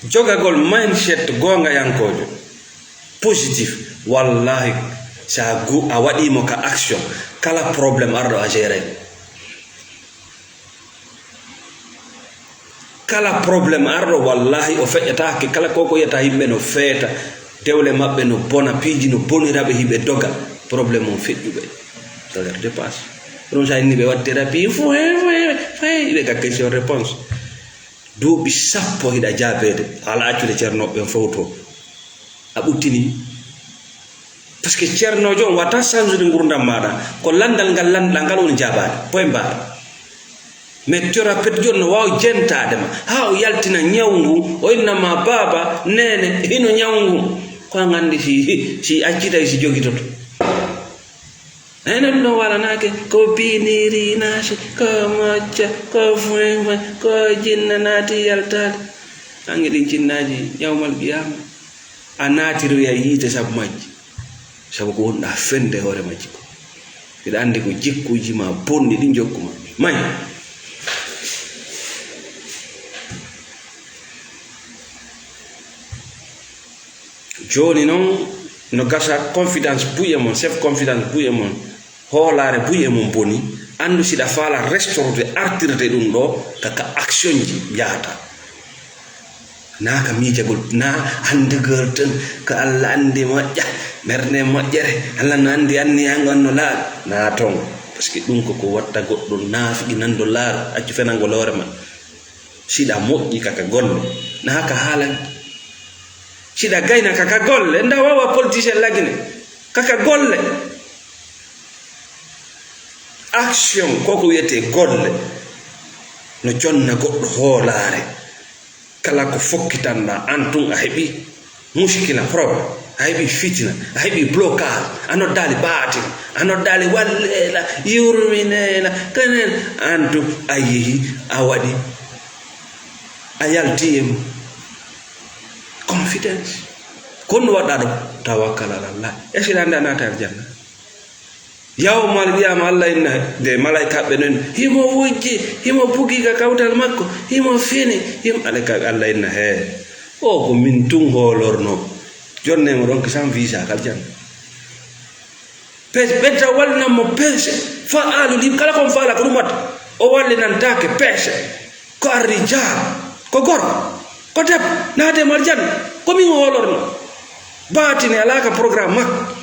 Jogagol mindset goongayankoojo, positif, wallahi, si a gu-, a waɗii mo ka action, kala problème arɗo a gérer. Kala problème arɗo, wallahi, o feƴƴataake. Kala ko ko yiyata yimɓe no feeta, dewle maɓɓe no bona, piiji no bonira ɓe, hiɓe doga, problème on feƴƴuɓe. Salaire dépasse. Ɗum sa inni ɓe waɗ thérapie, foy, foy, foy, ɓe ka question réponse. Duuɓi sappo hiɗa jaabeede, ala accude ceernooɓe ɓen fow to. A ɓuttini. Parce que ceernoojo on wata sansude ngurdam maaɗa, ko lanndal ngal lanndal ngal woni jaabaade. Point barre. Mais thérapeute jooni no waawi jentaade ma, haa o yaltina ñaw ngu, o inna ma baaba, neene, hino ñaw ngu. Ko an anndi si, si accitay si jogitoto. Enen ɗo walanaake, ko piniri nasi, ko mocca, ko fueŋfueŋ, ko jinna naati yaltaade. Ange ɗin cinnaaji, yawmal qiyaama. A naatiroya yiite sabu majji. Sabu ko wonɗa fende hoore majji ko. Hiɗa anndi ko jikkuuji ma bonɗi ɗin jokku ma. May. Jooni non, no gasa confidence buy e mon, self confidence buy e mon, hoolaare buy e mon boni, anndu siɗa faala restorde artirde ɗum ɗo ka, ka action ji yahata. Naa ka miijagol, naa anndugol tan, ko Alla anndi moƴƴa, ɓernde moƴƴere, Alla no anndi anniya ngon no laaɓi, naa ton. Parce que ɗum ko ko watta goɗɗo naafiqi nanndo laaru, accu fenangol hoore ma. Siɗa moƴƴi kaka golle, na haka haalani. Siɗa gayna kaka golle, nda wawa politicien lagine. Kaka golle. Action, ko ko wiyete golle. No jonna goɗɗo hoolaare. Kala ko fokkitanɗa, an tun a heɓi muskila, problème. A heɓi fitina, a heɓi blocage. A noddaali baatin, a noddaali walleela, yurmineela, kanen. An tun a yehi, a waɗi, a yalti e mum. Confidence. Ko honɗum waɗɗa ɗo? Tawakkal ala Allah. Est-ce que ɗa annda a naata aljanna? Yawmal qiyama Allah inna de malaikaɓe non, himo wujji, himo bugi ka kawtal makko, himo fini, himo, alaika-, Allah inna, he, o ko min tun hoolorno. Jonne mo ɗon ko sans visa ka aljanna. Pes-, ɓen tan wallinan mo peese, fa'alu lim, kala kon faala ko ɗum watta. O wallinantake peese. Ko arrijaal, ko gorko, ko debbo, naate mo aljanna, ko min o hoolorno. Baatini alaa ka programme makko.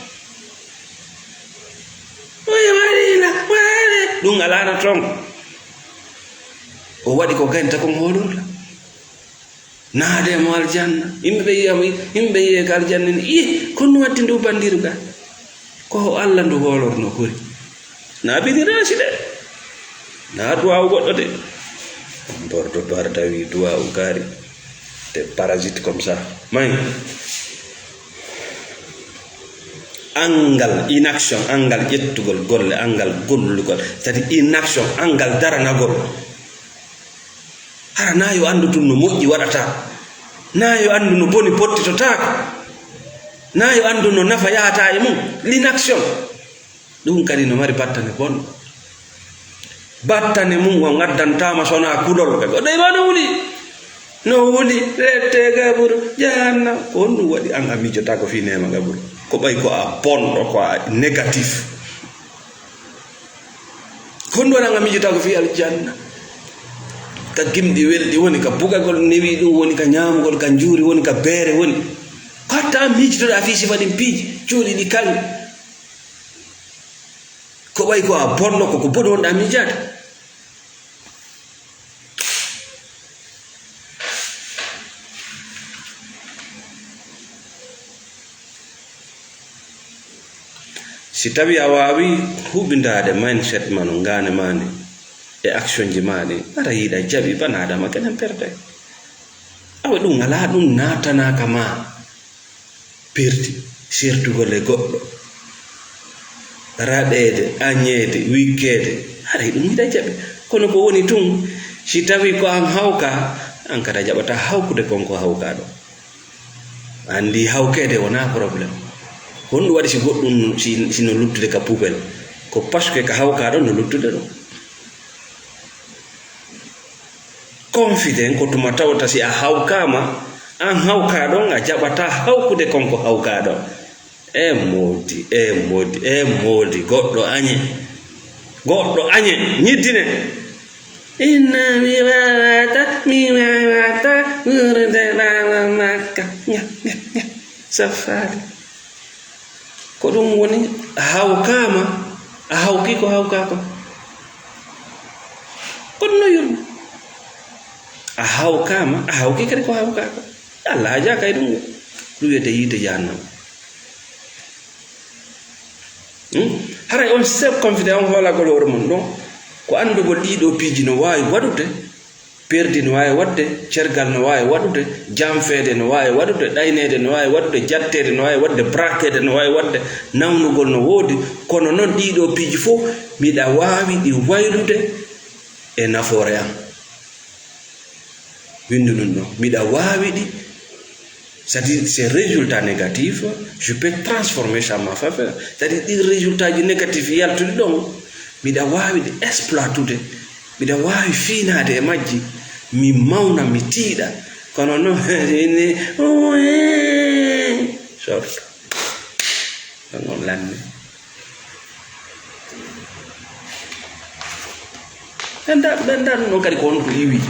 O wi'i, "Waɗiila, waɗi." Ɗum alaano toon. O waɗi ko gayna kon hoolorla. Naade mo aljanna. Yimɓe ɓe yi'a mo, yimɓe yi'e ka aljanna ni, "Ih, ko no watti ndu banndiru ga?" Ko Allah ndu hoolorno kori. Na bini rasi de. Na duwawu goɗɗo de. Bordo barda wi duwawu gari. Des parasites comme ça. May. Angal inaction, angal ƴettugol golle, angal gollugol. C'est-à-dire inaction, angal daranagol. Hara na yo anndu tun no moƴƴi waɗata. Na yo anndu no boni pottitotaako. Na yo anndu no nafa yahata e mum. L'inaction. Ɗum kadi no mari battane bonɗo. Battane mum o ngaddantaama sona kulol. Ɓe goɗɗo ima no wuli. No wuli, rette gaburu, jahannam. Ko honɗum waɗi an a miijotako fii neema gaburu? Ko ɓay ko a bonɗo, ko a négatif. Ko honɗum waɗi an a miijotako fii aljanna? Ka gimɗi welɗi woni, ka bugagol newi ɗum woni, ka ñaamugol, ka njuuri woni, ka beere woni. Ko hatta an miijotoɗa fii sifa ɗin piiji, cuuɗi ɗi kaŋŋe. Ko ɓay ko a bonɗo, ko ko boni wonɗa miijaade. Si tawi a waawi huɓindaade mindset ma no ngaane ma ndi e action ji ma ɗi, ara yiɗa jaɓi bana Adama kenen perde. Awa ɗum alaa ɗum naatanaaka ma perdi, sertugol e goɗɗo, raɗeede, añeede, wikkeede, haray ɗum yiɗa jaɓi. Kono ko woni tun, si tawi ko an hawka, an kadi a jaɓata hawkude kon ko hawka ɗo. Anndi hawkeede wonaa problème. Honɗum waɗi si goɗɗum, si, si no luttude ka poubelle? Ko parce que ka hawka ɗo no luttude ɗo. Confident ko tuma tawta si a hawkaama, an hawka ɗon, a jaɓata hawkude kon ko hawka ɗon. E moodi, e moodi, e moodi, goɗɗo añe. Goɗɗo añe, ñiddine. Inna mi wawata, mi wawata, wuurde ɓaawo makka. Ña, ña, ña. Safari. Ko ɗum woni a hawkaama, a hawki ko hawkaa ko. Ko ɗum no yurmi. A hawkaama, a hawki kadi ko hawkaa ko. Allah a jaaka e ɗum. Ɗum wiyete yiite jahannama. Hmm? Haray on self confident, on hoolagol hoore mum ɗon, ko anndugol ɗiɗo piiji no waawi waɗude, perdi no waawi waɗde, cergal no waawi waɗude, janfeede no waawi waɗude, ɗayneede no waawi waɗude, jatteede no waawi waɗde, brakeede no waawi waɗde, nawnugol no woodi, kono noon ɗiɗo piiji fof miɗa waawi ɗi waylude e nafoore am. Winndu ɗum ɗon. Miɗa waawi ɗi, c'est-à-dire ces résultats négatifs, je peux transformer ça en ma faveur. C'est-à-dire ɗin résultat ji négatif yaltuɗi ɗon, miɗa waawi ɗi exploitude, miɗa waawi fiinaade e majji, mi mawna, mi tiiɗa. Kono noon, ene, sorto. Ɗon on lanni. Ɓen da-, ɓen da ɗum ɗon kadi ko honɗum iwi?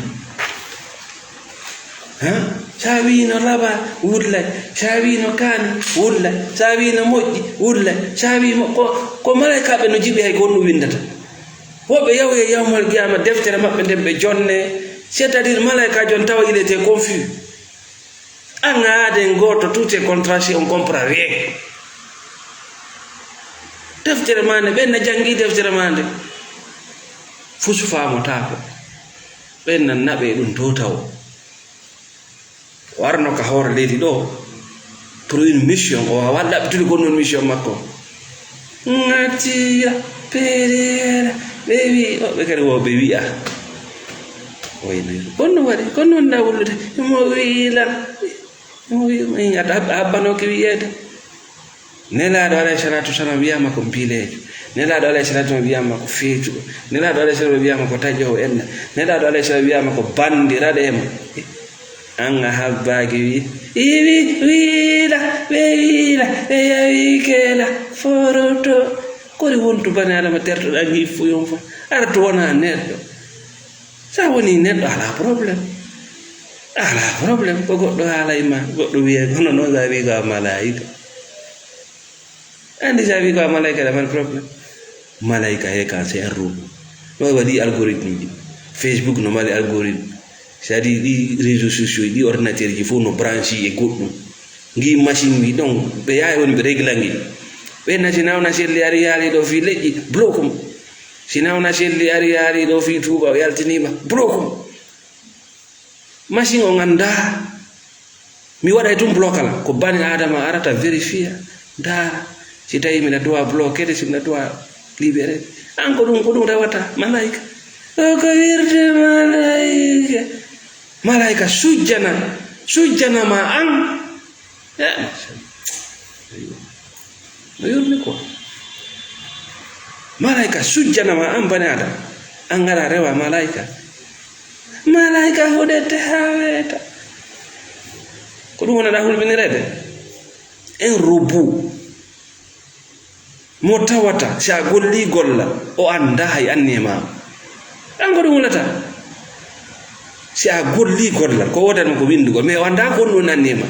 Ha? Sa wii no laba, wullay. Sa wii no kaani, wullay. Sa wii no moƴƴi, wullay. Sa wii mo-, ko, ko malaykaaɓe no jiɓi hay ko honɗum winndata. Woɓɓe yawya yawmal qiyama deftere maɓɓe nden ɓe jonne. C'est-à-dire malaykaajo on tawa il était confus. An a aaden gooto, tout est contrasté, on comprend rien. Deftere ma nde, ɓen na janngi deftere ma nde. Fusu faamotaako. Ɓen nan naɓe ɗum to tawo. O arno ka hoore leydi ɗo, pour une mission, o wawa ɗaɓɓitude ko ɗum mission makko. Ngatiya, pereera, ɓe wi, o, ɓe kadi wo ɓe wi'a. O wi, ko ɗum waɗi, ko ɗum na wullude, mo wi lan, mo wi, mo wi, a, a, a habbanoke wi'eede. Nelaaɗo alayhi salatu wasalam wiyama ko mbileejo. Nelaaɗo alayhi salatu wasalam wiyama ko feetuɗo. Nelaaɗo alayhi salatu wiyama ko taƴoowo enna. Nelaaɗo alayhi salatu wiyama ko bandi raɗeema. An a habbaaki wi, iwi, wiila, ɓe wiila, ɓe yawi keela, foroto. Kori wontu bani Adama tertoɗa ngi fuyon fa. Ara to wona neɗɗo. Sa woni neɗɗo, alaa problème. Alaa problème. Ko goɗɗo haalay ma, goɗɗo wiyay, kono noon sa wi ko a malaayika. Anndi sa wi ko a malaayika, ɗa mari problème. Malaayika he kan, c'est un robot. No waɗi algorithme ji. Facebook no mari algorithme. C'est-à-dire ɗi réseaux sociaux, ɗi ordinateur ji fof no branche e goɗɗum. Ngi machine wi ɗon, ɓe yahay woni ɓe régla ngi. Ɓe nati nawna selli ari yaali ɗo fii leƴƴi, bloque mo. Si nawna selli ari yaali ɗo fii Tuuba, o yaltiniima, bloque mo. Machine on anndaa. Mi waɗay tun bloc kala. Ko bani Adama arata vérifier, ndaara. Si tawi miɗa duwa bloquer, si miɗa duwa libérer. An ko ɗum, ko ɗum rewata, malaika. O ko wirde malaika. Malaika sujjana, sujjana ma an. Eh, no yurmi quoi. Malaika sujjana ma an bani Adama. An ngara rewa malaika. Malaika huɗete haa weeta. Ko ɗum wonata hulɓinireede? En robot. Mo tawata si a golli gollal, o annda hay anniye ma. An ko ɗum hulata? Si a golli gollal, ko woodani ko winndugol, mais o annda ko honɗum woni anniye ma.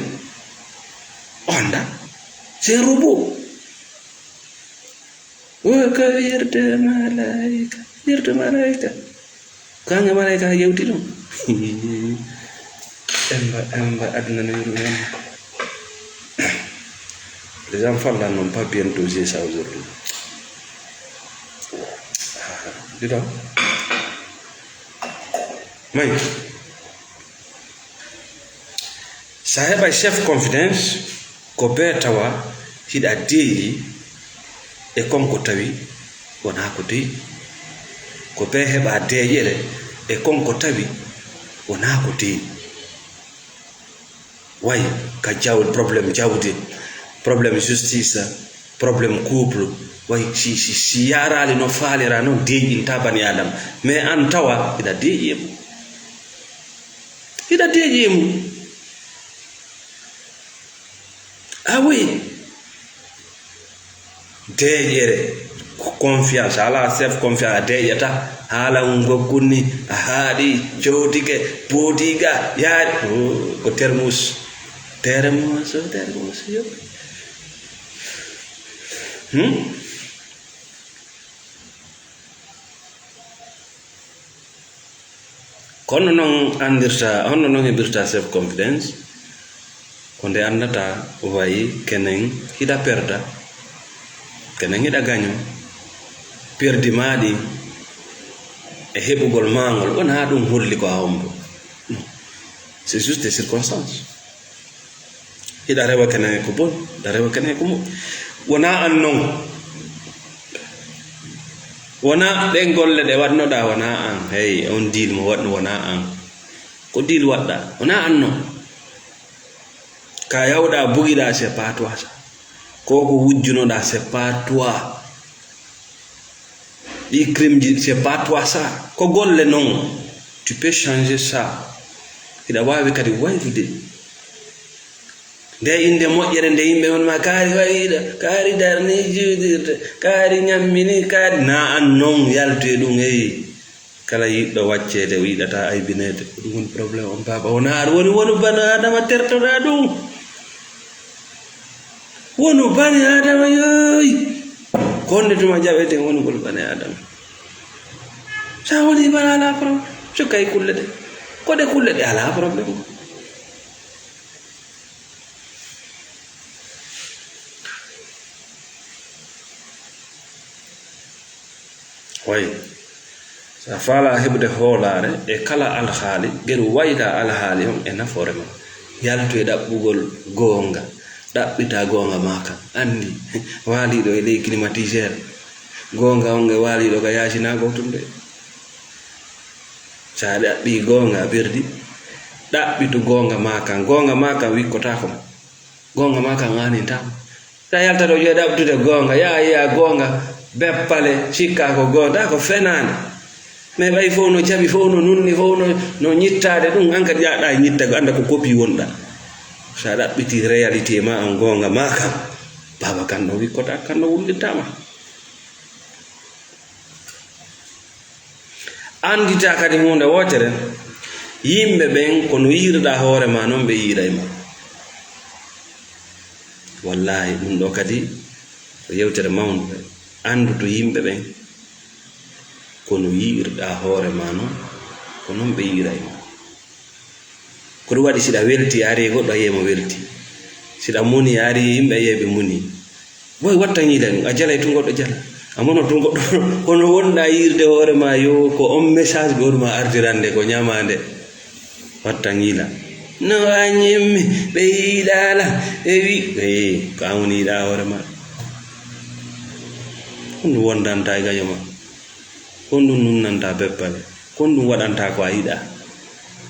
O annda. C'est un robot. Wo ko wirde malaika, wirde malaika. Ko hannde malaika yewti ɗum. Emba, emba, aduna no yurmi hannde. Les enfants là n'ont pas bien dosé ça aujourd'hui. Dito. Mai. Sa heɓa chef confidence, ko bee tawa hiɗa deeƴi e kon ko tawi wonaa ko deeƴi. Ko bee heɓa deeƴere e kon ko tawi wonaa ko deeƴi. Way ka jaw-, problème jawdi, problème justice, problème couple. Way si, si, si yaaraali no faalira noon, deeƴinta bani Aadama. Mais aan tawa hiɗa deeƴi e mum. Hiɗa deeƴi e mum. Ah oui. Deeƴere, confiance, alaa chef confiance, a deeƴata. Haala ngun gokkunni, a haaɗi, jowtike, bootiga, yaari. Oh, ko termus. Termus, termus, yo. Hmm? Kono noon anndirta, honno noon heɓirta self confidence? Ko nde anndata wayi kenen hiɗa perda, kenen hiɗa gaño. Perdi maa ɗi e heɓugol maangol, wonaa ɗum holli ko a hombo. Non. C'est juste des circonstances. Hiɗa rewa kene ko bon, hiɗa rewa kene ko moƴƴi. Wonaa aan non. Wonaa ɗen golle ɗe waɗnoɗaa, wonaa aan. Hey, on deal mo waɗno, wonaa aan. Ko deal waɗɗaa, wonaa aan non. Ka yawɗaa bugiɗaa, c'est pas toi ça. Ko ko wujjunoɗaa, c'est pas toi. Ɗi crime ji, c'est pas toi ça. Ko golle non. Tu peux changer ça. Hiɗa waawi kadi waylude. Nde innde moƴƴere nde yimɓe won ma kaari wayiɗa, kaari darni juudirde, kaari ñammini, kaari na aan non yaltu e ɗum, eyi. Kala yiɗɗo wacceede, o yiɗata aybineede. Ko ɗum woni problème on, baaba. Wona aɗa woni wonu bani Aadama tertoɗaa ɗum. Wonu bani Aadama, yooy. Ko honde tuma jaɓeten wonugol bani Aadama? Sa woni bani, alaa problème. Cukka e kulle ɗe. Ko ɗe kulle ɗe, alaa problème. Way, so a faalaa heɓude hoolaare e kala alhaali, geɗu wayla alhaali on e nafoore ma. Yaltu e ɗaɓɓugol goonga, ɗaɓɓita goonga maa kan. Anndi, waaliiɗo e ley climatiseur, goonga on e waaliiɗo ka yaasi na gootum de. So a ɗaɓɓii goonga, a perdi, ɗaɓɓitu goonga maa kan. Goonga maa kan wikkotaako ma. Goonga maa kan aanintaa ma. Sa yalta ɗo, yo ɗaɓtude goonga, yaa, yaa goonga, beppale, sikkaa ko goonga, ko fenaande. Mais ɓay fof no jaɓi, fof no nunni, fof no, no ñittaade ɗum, an kadi yaa ɗa ñitta, ko annda ko kopi wonɗa. Sa ɗaɓɓiti réalité ma on, goonga ma kan, baaba kan no wikkota, kan no wullinta ma. Anndita kadi huunde wootere, yimɓe ɓen ko no yi'irɗaa hoore ma, noon ɓe yi'iray ma. Wallaahi, ɗum ɗo kadi ko yewtere mawnde. Anndu to yimɓe ɓen ko no yi'irɗaa hoore ma noon, ko noon ɓe yi'iray ma. Ko ɗum waɗi, si ɗa welti, a ari e goɗɗo, a yi'ay mo welti. Si ɗa muni, a ari e yimɓe, a yi'ay ɓe muni. Boy, watta ŋiila ɗum, a jalay tun goɗɗo jala. A mono tun goɗɗo, kono wonɗa yi'irde hoore ma, yo, ko on message ɓe woni ma ardirande, ko ñamaande. Watta ŋiila. No a ñemmi, ɓe yiɗaala, ɓe wi-, ee, ko an woni yiɗa hoore ma. Ko ɗum wondanta e gaño ma. Ko honɗum nunnanta beppale? Ko honɗum waɗanta ko a yiɗaa?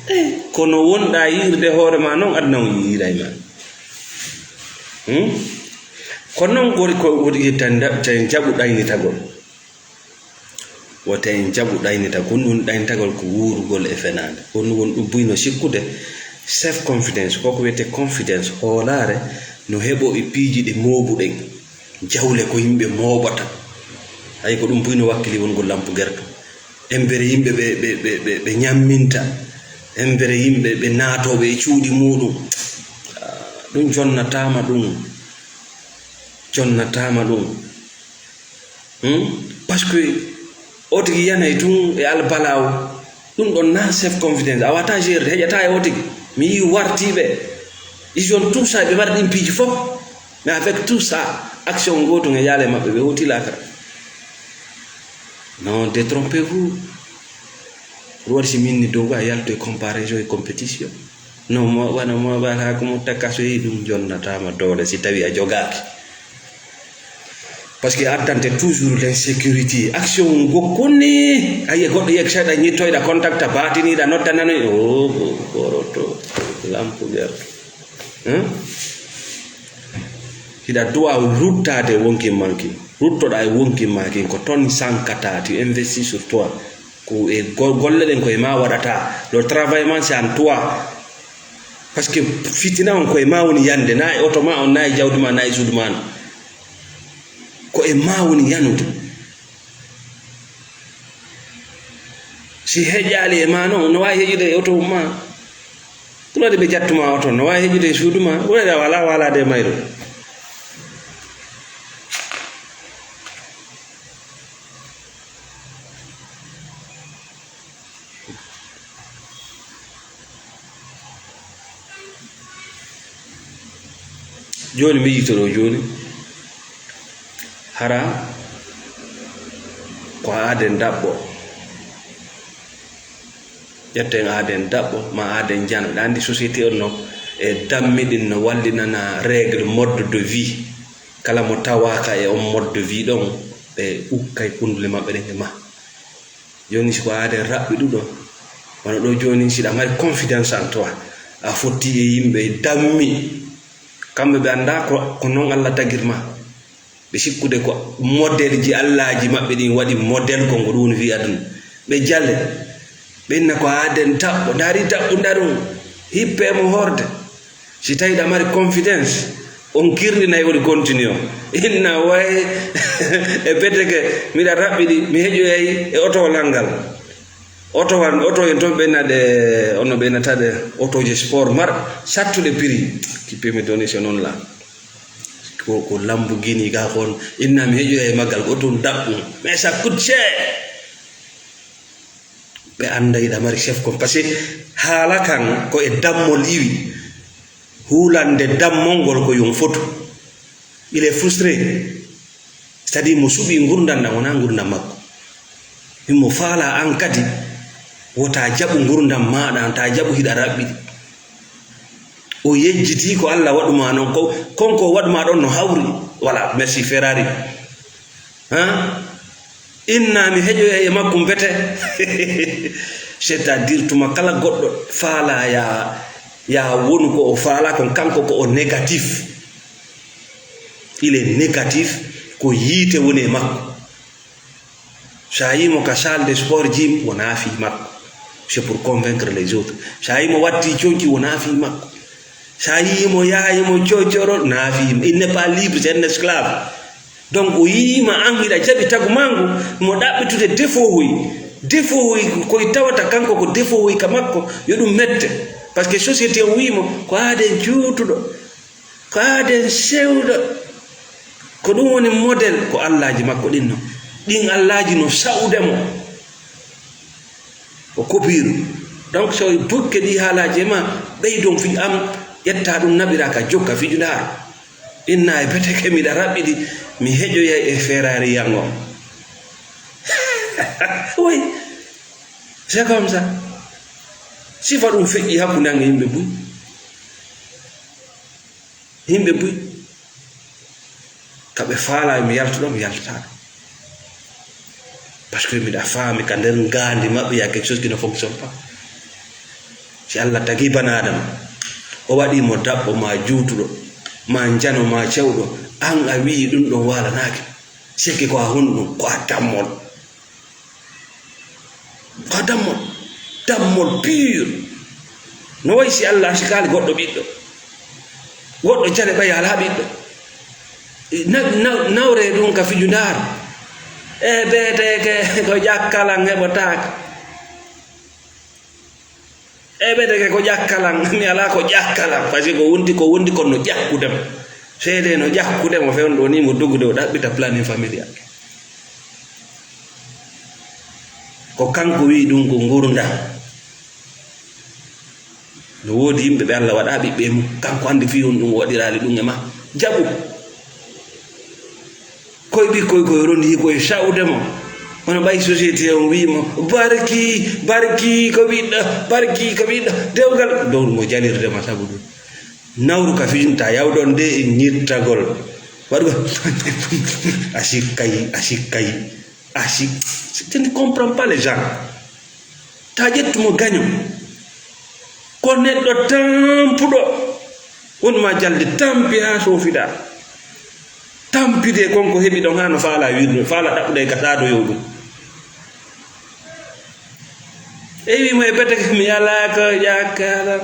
Eh, kono wonɗaa yi'irde hoore ma noon, aduna on yi'iray ma. Hmm? Kono noon ko, ko, ko tan nda-, tan jaɓu ɗaynitagol. Wote en jaɓu ɗaynita-, ko ɗum ɗayntagol ko wuurugol e fenaande. Ko ɗum woni ɗum buyno sikkude. Self confidence, ko ko wiyetee confidence, hoolaare, no heɓo e piiji ɗi mooɓuɗen. Jawle ko yimɓe mooɓata. Hay ko ɗum buyno wakkili wongol lampu gerto. Embere yimɓe ɓe, ɓe, ɓe, ɓe, ɓe ñamminta. Embere yimɓe ɓe naatooɓe e cuuɗi muuɗum. Ah, ɗum jonnataama ɗum. Jonnataama ɗum. Hmm? Parce que o tigi yanay tun e albalaawo. Ɗum ɗon na self confidence. A wata jeerde, heƴata e o tigi. Mi yii wartiiɓe. Ils ont tout ça, ɓe mbaɗa ɗin piiji fof. Mais avec tout ça, action gooto e yaale maɓɓe, ɓe hoti laakara. Non, détrompez-vous. Ɗum waɗi si min ni dow a yalto e comparaison e compétition. No mo waɗa mo waɗa ko mo takka so yehi ɗum jonnataama doole si tawi a jogaaki. Parce que addante toujours l'insécurité. Action gokkuni. Ayi goɗɗo yek seeɗa ñittoyɗa contact batiniɗa nodda nanoy. Oh, goroto. Lampu gerto. Hein? Hiɗa duwa ruttaade wonki manki. Ruttoɗa e wonki manki ko ton sankata, tu investis sur toi. Ko e go- golle ɗen ko e ma waɗata. Le travail man c'est en toi. Parce que fitina on ko e ma woni yande, na e oto ma on, na e jawdi ma, na e suudu ma no. Ko e ma woni yanude. Si heƴaali e ma non, no waawi heƴude e oto ma. Kulade ɓe jattuma oto, no waawi heƴude e suudu ma. Kulade a wala walaade e mayru. Jooni mi yiytoɗo jooni, hara ko aaden daɓɓo. Ƴetten aaden daɓɓo, ma aaden jano. Ɗa anndi société on no e dammi ɗin no wallinana règle mode de vie. Kala mo tawaaka e on mode de vie ɗon, ɓe ukkay kundule maɓɓe ɗen e ma. Jooni si ko aaden raɓɓiɗuɗo, wano ɗo jooni si ɗa mari confidence en toi, a fotti e yimɓe dammi, kamɓe ɓe annda ko, ko non Allah tagir ma. Ɓe sikkude ko modelji Allaaji maɓɓe ɗin waɗi model ko ngo ɗum woni fii aduna. Ɓe jale, ɓe inna ko aaden daɓɓo, ndaari daɓɓo ndarum, hippe mo horde. Si tawi ɗa mari confidence, on kirrinay woni continue. Inna way e beteke, miɗa raɓɓiɗi, mi heƴoyay e otowal ngal. Otowal, oto en ton ɓe naɗe, ono ɓe nataɗe, otoje sport mar, sattuɗe prix. Kippemi doni se non la. Ko, ko Lamborghini ga kon, inna mi heƴoyay e maggal, ko tun daɓɓum. Mais ça coûte cher. Ɓe annda hiɗa mari chef kon. Parce que haala kan ko e dammol iwi. Hulande dammol ngol ko yon fotu. Il est frustré. C'est-à-dire mo suɓi ngurdan ɗan wona ngurdan makko. Himo faala an kadi wota jaɓu ngurdan maɗa an, ta jaɓu hiɗa raɓɓiɗi. O yejjiti ko Allah waɗuma non, ko, kon ko waɗuma ɗon no hawri. Voilà, merci Ferrari. Hein? Inna mi heƴoya e makko mbete. C'est-à-dire tuma kala goɗɗo faala ya, ya wonu ko o faala kon, kanko ko o négatif. Il est négatif, ko yiite woni e makko. Sa yimo ka salle de sport, gym, wona fii makko. C'est pour convaincre les autres. Sa yimo watti conci, wona fii makko. Sa yimo yaayimo cocoro, na fii. Il n'est pas libre, c'est un esclave. Donc o yima an hiɗa jaɓi tagu mangu, mo ɗaɓɓitude défaut hoy. Défaut hoy koy tawata kanko ko défaut hoy ka makko, yo ɗum mette. Parce que société o wimo ko aaden juutuɗo. Ko aaden sewɗo. Ko ɗum woni model, ko allaaji makko ɗin no. Ɗin allaaji no sa'ude mo. O kopiiru. Donc so bukke ɗi haalaaji e ma, ɓeydon fii am, ƴetta ɗum naɓira ka jokka fii juɗaare. Inna e beteke miɗa raɓɓiɗi, mi heƴoyay e Ferrari yango. Oui, c'est comme ça. Sifa ɗum feƴƴi hakkunde an e yimɓe buy. Yimɓe buy. Ka ɓe faala mi yaltuɗo, mi yaltataɗo. Parce que miɗa faami ka nder ngaandi maɓɓe, y a quelque chose qui ne fonctionne pas. Si Allah tagi bana Adama, o waɗi mo daɓɓo ma juutuɗo, ma njano ma cewɗo, an a wi'i ɗum ɗon waalanaaki. Seke ko a honɗum, ko a dammol. Ko a dammol, dammol pur. No wayi si Allah sikaali goɗɗo ɓiɗɗo. Goɗɗo jale ɓay alaa ɓiɗɗo. Na-, na-, nawre ɗum ka fiju ndaar. E beeteke ko ƴakkalan heɓotaake. E ɓe deke ko ƴakkalan, mi alaa ko ƴakkalan, parce que ko wondi, ko wondi kon no ƴakkude mo. Seede no ƴakkude mo, fewndo ni mo dogude o ɗaɓɓita planning familial. Ko kanko wi'i ɗum ko ngurndan. No woodi yimɓe ɓe Allah waɗa ɓiɓɓe mum, kanko anndi fii honɗum o waɗiraali ɗum e ma. Jaɓu. Koye ɓikkoy koye rondi koye sa'ude mo. Kono ɓay société on wiimo, "Barki, Barki ko ɓiɗɗo, Barki ko ɓiɗɗo, dewgal." Dowru mo jalirde ma sabu ɗum. Nawru ka fijinta yawɗon nde e ñittagol. Waɗu a sikkay, a sikkay, a sik-, je ne comprends pas les gens. Ta ƴettu mo gaño. Ko neɗɗo tampuɗo. Won ma jalde tampi haa soofiɗa. Tampide kon ko heɓi ɗon haa no faala wirde, faala ɗaɓɓude e gasaado yow ɗum. E wi mo e beteke mi alaa ko ƴakkata.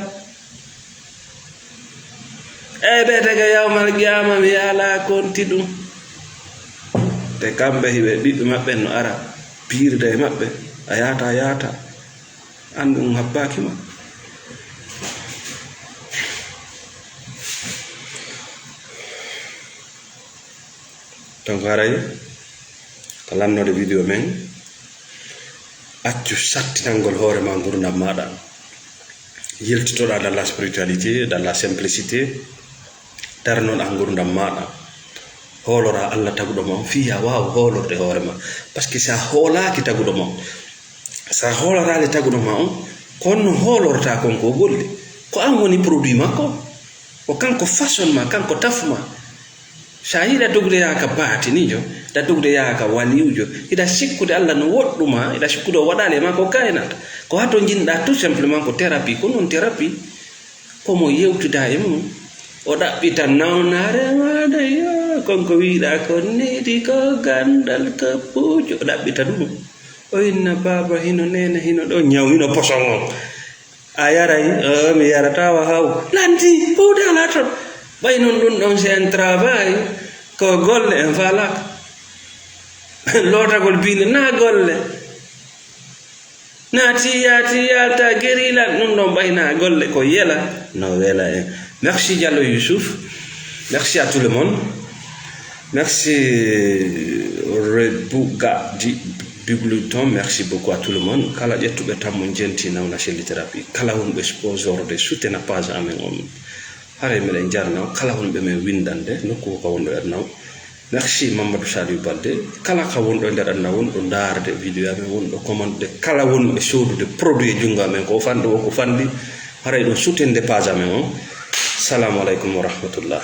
E beteke yawmal qiyama mi alaa konti ɗum. Te kamɓe hiɓe ɓiɓɓe maɓɓe no ara piirde e maɓɓe. A yaata, a yaata. An ɗum habbaaki ma. Donc haray ko lannoɗo vidéo men, accu sattinangol hoore ma ngurdam maɗa. Yiltitoɗa dans la spiritualité, dans la simplicité, darnoɗa ngurdam maɗa. Hoolora Allah taguɗo ma on, fii ya waawa hoolorde hoore ma. Parce que sa hoolaaki taguɗo ma on, sa hoolaraali taguɗo ma on, ko honno hoolorta kon ko golle? Ko an woni produit makko. Ko kanko façon ma, kanko tafu ma. Sa hiɗa dogde yaha ka baatinijo, hiɗa dogde yaha ka waliyujo, hiɗa sikkude Allah no woɗɗuma, hiɗa sikkude o waɗaali e ma ko kaynata. Ko hato jinɗa tout simplement ko thérapie, ko non thérapie. Ko mo yewtida e mum. O ɗaɓɓita nawnaare maɗa, yo, kon ko wiɗa ko neydi ko gandal ko puujo, o ɗaɓɓita ɗum. O inna baaba hino nene hino ɗo ñaw hino poson on. A yaray, "Eh, mi yarata wa haw." Lanti, huude ala ton. Ɓay non ɗum ɗon c'est un travail, ko golle en falaka. Lootagol biinde na golle. Na tiya, tiya, ta guérilla, ɗum ɗon ɓay na golle ko yela, no wela en. Merci Diallo Youssouf. Merci à tout le monde. Merci Rebouga di Bigluton. Merci beaucoup à tout le monde. Kala ƴettuɓe tammo jenti nawna selli thérapie. Kala wonɓe sponsor de soutenir page amen on. Haray meɗen jarna on. Kala wonɓe men windande nokku ko ka wonɗo aduna on. Merci Mamadou Saliou Balde. Kala ka wonɗo e nder aduna wonɗo ndaarde vidéo amen, wonɗo commande, kala wonɓe soodude produit e junngo amen, ko fanɗo o, ko fanɗi, haray ɗum soutenir page amen on. Salamu aleykum wa rahmatullah.